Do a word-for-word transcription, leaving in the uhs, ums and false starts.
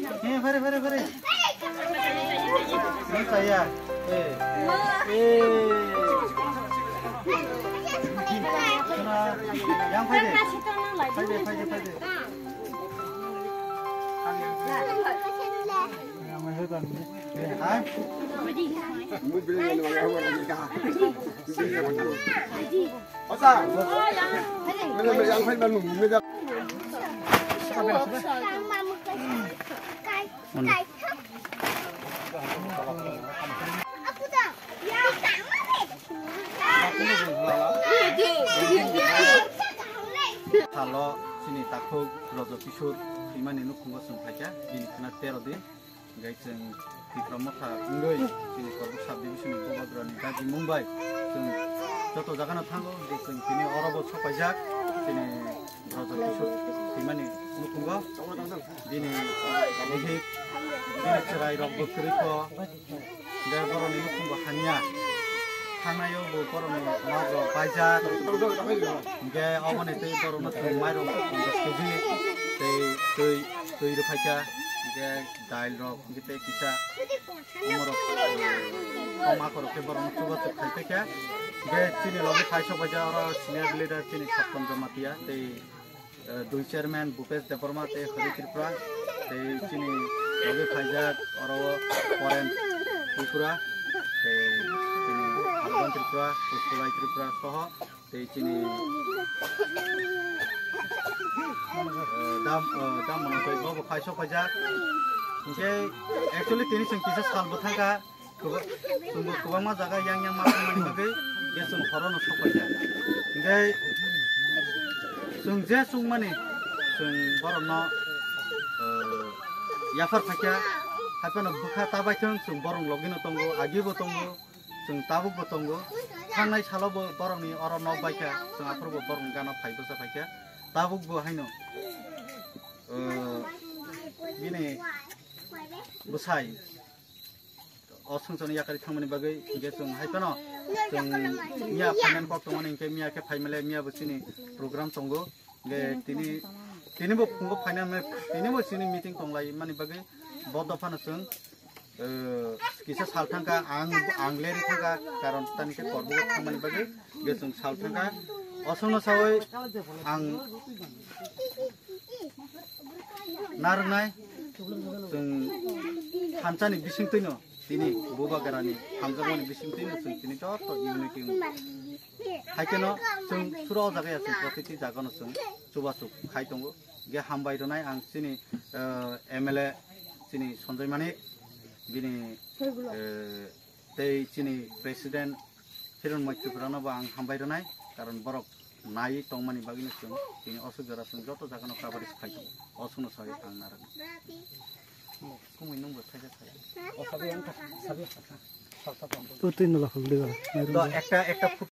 Eh, fare, fare, fare. Ni saya. Eh. Eh. Suna, yang fare. Fare, fare, fare. Yang fare. Eh, hai. Salo chini takhuk Rojo Kishore thwimani nukhungo chwng phaikha, bini khwna tero din. Hingke chwng Tipra Motha wngwi chini Korbuk subdivision ni Bubagrani dagi mung bai chwng joto jagano thango, je chwng tini orobo sopaijak chini Rajor Kishore thwimani nukhungo bini bihik, bini chwrai rok bo kwrwi kho, hingke boroni nukhungo hanya thangnaio bo boroni nok rok baijak, hingke oboni twi borokno chwng mairok ponchash kg tei twi, twi rwphaikha, hingke dail rok, hingke tei kisa omorok, eh, kom akorok khe borokno chubachu khai paikha. Hingke chini logi phai sokbaija oro senior leader chini Sotton Jamatia tei, eh, dui chairman Bhupesh Debbarma tei Hari Tripura tei chini logi phaijak oro Poren Tripura tei chini Halban Tripura, Puspalai Tripura soho tei chini, eh, dam, eh, dam mano tei bobo phai sokpaijak. Hingke actually tini chwng kisa sal bwthangkha, kwba-, chwngbo kwbangma jaga yang yang ma thangmani bagwi je chwng horono sokpaijak. Hingke chwng je chwngmani chwng borokno, eh, yaphar phaikha, haiphano bwkha ta baithwng chwng borok logino tongo, agibo tongo. Chwng tabukbo tongo. Thangnai salobo borokni oro nok baikha, chwng aphuru bo borokni gana phai bwsa phaikha. Tabukbo haino, uh, bini bwsai o swngcharno yakarwi thangmani bagwi hingke chwng hai phano chwng miya phaimani kok tongmani hingke miya khe phaimale miya bo chini program tongo. Hingke tini, tini bo phungo phaina me-, tini bo chini meeting tonglai mani bagwi bo dophano chwng, eh, kisa sal thangkha, ang, ang leri thangkha, karon tani khe korbugo thangmani bagwi, hingke chwng sal thangkha. Osongno sawi ang narwknai, chwng thansani bisingtwino, tini Bubagrani hamjakmani bisingtwino chwng tini joto unity wng. Hai kheno chwng suro o jaga ya chwng protiti jagano chwng chubachu khai tongo. Ge hambai rwnai ang chini, eh, M L A chini Sanjay Manik, bini, eh, tei chini president Hiron Moi Tripura no bo ang hambai rwnai, karon borok nai tongmani bagwino chwng tini osuk jora chwng joto jagano coverage khai tongo. Osukno sawi ang narwknai. Kumui nwngbo thaisa thaya. Twi no lakhok dega. Do ekta, ekta